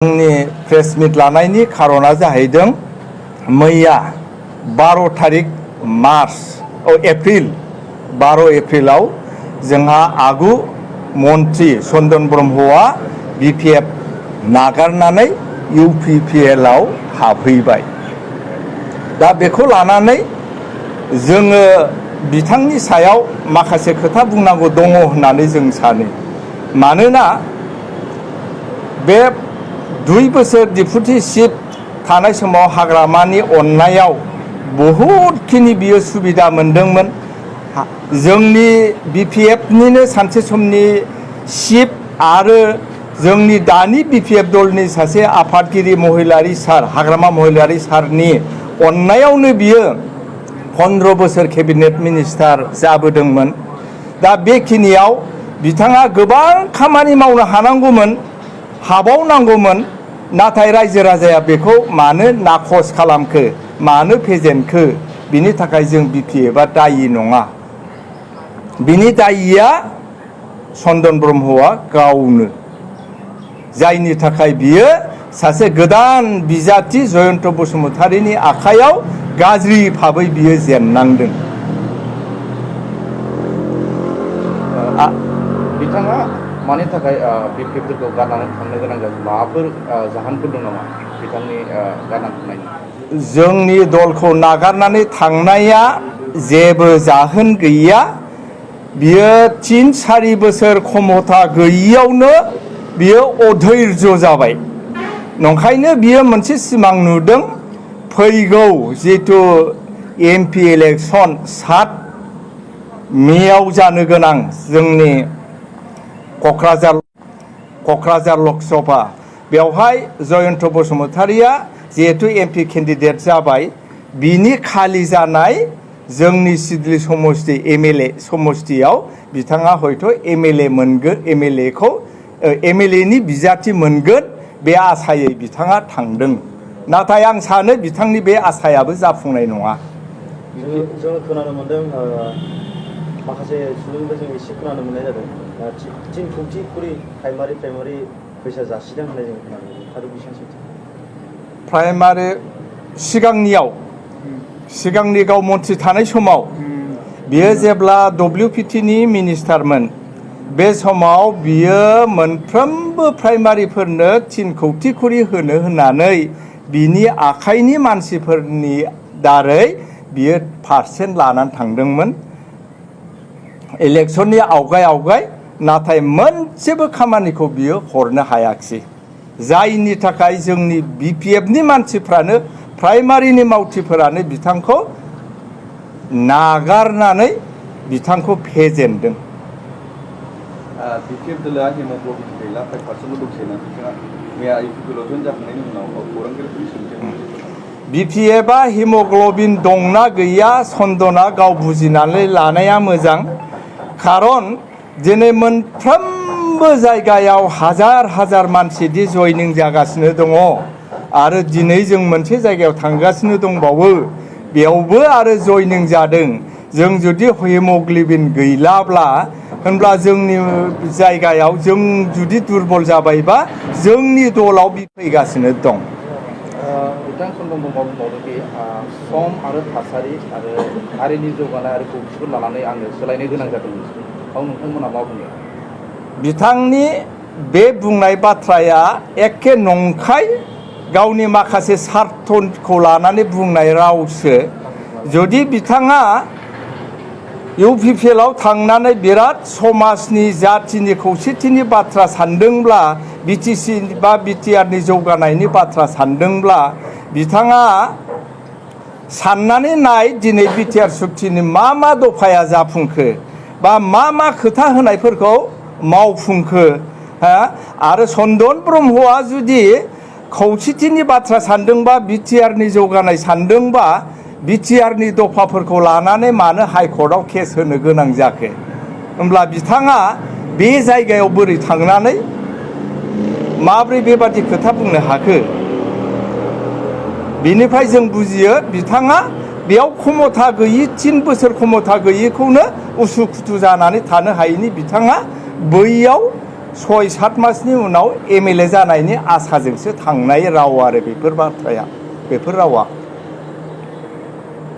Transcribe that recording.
आंनि प्रेस मिट लानायनि खारना जाहैदों मैया 12 तारिख एप्रिल 12 एप्रिलाव जोंहा आगु मन्त्रि चन्दन ब्रह्मआ बिपिएफ नागारनानै इउपिपिएल आव हाबहैबाय। दा बेखौ लानानै जोङो बिथांनि सायाव माखासे खोथा बुंनांगौ दङ होननानै जों सानो। मानोना बे 2 बोसोर डिप्युटी चिफ थानाय समाव हाग्रामानि अननायाव बहुतखिनि बियो सुबिदा मोनदोंमोन। जोंनि बिपिएफनिनो सानसे समनि चिफ आरो जोंनि दानि बिपिएफ दलनि सासे आफादगिरि महिलारि सार हाग्रामा महिलारि सारनि अननायावनो बियो 15 बोसोर केबिनेट मिनिस्टार जाबोदोंमोन। दा बेखिनियाव बिथाङा गोबां खामानि मावनो हानांगौमोन, हाबावनांगौमोन, नाथाय रायजो राजाया बेखौ मानो नाखस खालामखो, मानो फेजेनखो, बिनि थाखाय जों बिपिएफआ दायि नङा। बिनि दायिया चन्दन ब्रह्मआ गावनो, जायनि थाखाय बियो सासे गोदान बिजाथि जयन्त बसुमतारीनि आखायाव गाज्रि भाबै बियो जेननांदों। बिथाङा मानि थाखाय बिपिएफफोरखौ गारनानै थांनो गोनां जादों? माबाफोर जाहोनफोर दं नामा बिथांनि गारनानै थांनायनि? जोंनि दलखौ नागारनानै थांनाया जेबो जाहोन गैया। बियो 3-4 बोसोर क्षमता गैयियावनो बियो अधैर्य जाबाय। नंखायनो बियो मोनसे सिमां नुदों, फैगौ जितु एमपि इलेक्सन 7 मेआव जानो गोनां जोंनि क'क्राझार लकसभा, बेवहाय जयन्त बसुमतारीया जिहेतु एमपि केन्डिडेट जाबाय, बिनि खालि जानाय जोंनि सिडली समष्टि एमएलए समष्टियाव बिथाङा हयथ' एमएलए मोनगोन, एमएलएनि बिजाथि मोनगोन बे आसायै बिथाङा थांदों। नाथाय आं सानो बिथांनि बे आसायाबो जाफुंनाय नङा। जों खोनानो मोनदों, माखासे सुबुंनिफ्राय जों एसे खोनानो मोननाय जादों, 3 कौटि करि प्राइमारि फैसा जासिदों होननाय जों खोनानो मोनदों। आरो बेसेबां सैथो? प्राइमारि सिगांनि गाव मन्थ्रि थानाय समाव बियो जेब्ला WPTनि मिनिस्टारमोन, बे समाव बियो मोनफ्रोमबो प्राइमारिफोरनो 3 कौटि करि होनो होननानै बिनि आखाइनि मानसिफोरनि दारै बियो पारसेन्ट लानानै थांदोंमोन इलेक्सननि आवगाय, नाथाय मोनसेबो खामानिखौ बियो हरनो हायाखिसै। जायनि थाखाय जोंनि बिपिएफनि मानसिफ्रानो, प्राइमारिनि मावथिफोरानो बिथांखौ नागारनानै बिथांखौ फेजेनदों। बिपिएफ दोला हेमग्लबिन गैला 5% दंसैना बिथाङा मैया इउपिपिएल जइन जाखांनायनि उनाव खौरांगिरिफोरनि सोंथियाव बिपिएफआ हिमग्लबिन दंना गैया चन्दना गाव बुजिनानै लानाया मोजां। खारन दिनै मोनफ्रोमबो जायगायाव हाजार मानसिदि जयनिं जागासिनो दङ, आरो दिनै जों मोनसे जायगायाव थांगासिनो दंबावो, बेयावबो आरो जयनिं जादों। जों जुदि हिमग्लबिन गैलाब्ला होनब्ला जोंनि जायगायाव जों जुदि दुरबल जाबायबा जोंनि दलाव फैगासिनो दं। बिथां चन्दन ब्रह्मआ बुंबावदोंदि सम आरो थासारि आरो हारिनि जौगानाय आरो खौसेथिखौ लानानै आङो सोलायनो गोनां जादोंमोन। नोंथांमोना मा बुङो? बिथांनि बे बुंनाय बाथ्राया एखे नंखाय, गावनि माखासे सार्थखौ लानानै बुंनाय रावसो। जुदि बिथाङा इउपिपिएलआव थांनानै बिराद समाजनि जाथिनि खौसेथिनि बाथ्रा सानदोंब्ला, बिटिसि बा बिटिआरनि जौगानायनि बाथ्रा सानदोंब्ला, बिथाङा साननानै नाय दिनै बिटिआर सुक्तिनि मा दफाया जाफुंखो, बा मा खोथा होनायफोरखौ मावफुंखो। आरो चन्दन ब्रह्मआ जुदि खौसेथिनि बाथ्रा सानदोंबा, बिटिआरनि जौगानाय सानदोंबा, बिटिआरनि दफाफोरखौ लानानै मानो हाइकर्टआव केस होनो गोनां जाखो? होमब्ला बिथाङा बे जायगायाव बोरै थांनानै माब्रै बेबादि खोथा बुंनो हाखो? बेनिफ्राय जों बुजियो बिथाङा बेयाव क्षमता गैयि, 3 बोसोर क्षमता गैयिखौनो उसुखुथु जानानै थानो हायैनि बिथाङा बैयाव 6-7 मासनि उनाव MLA जानायनि आसाजोंसो थांनाय राव आरो बेफोर बाथ्राया बेफोर रावा